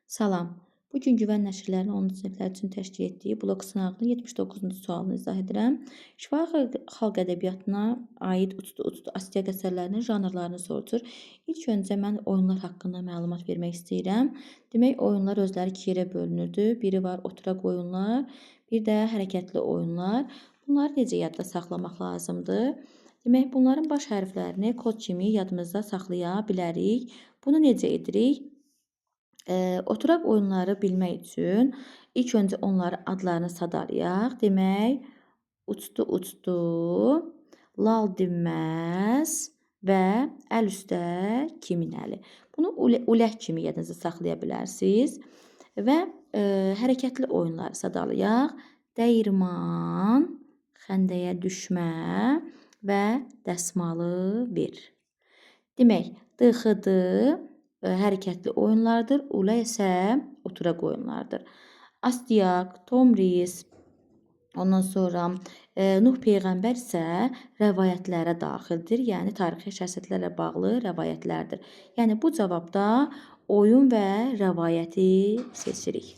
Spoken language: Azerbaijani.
Salam. Bu gün Güvən Nəşrlərinin 10-cu siniflər üçün təşkil etdiyi blok sınağının 79-cu sualını izah edirəm. Şifahi xalq ədəbiyyatına aid uçdu uçdu Astiaq əsərlərinin janrlarını soruşur. İlk öncə mən oyunlar haqqında məlumat vermək istəyirəm. Demək, oyunlar özləri iki yerə bölünürdü. Biri var oturaq oyunlar, bir də hərəkətli oyunlar. Bunları necə yadda saxlamaq lazımdır? Demək, bunların baş hərflərini kod kimi yadımızda saxlaya bilərik. Bunu necə edirik? Oturaq oyunları bilmək üçün ilk öncə onların adlarını sadalayaq. Demək, uçdu uçdu, lal dinməz və əl üstə kimin əli. Bunu ulək kimi yadınızda saxlaya bilərsiniz. Və hərəkətli oyunları sadalayaq. Dəyirman, xəndəyə düşmə və dəsmalı ver. Demək, D, X, D hərəkətli oyunlardır. Ula isə oturaq oyunlardır. Astiaq, Tomris, ondan sonra Nuh peyğəmbər isə rəvayətlərə daxildir. Yəni tarixi şəxsiyyətlərlə bağlı rəvayətlərdir. Yəni bu cavabda oyun və rəvayəti seçirik.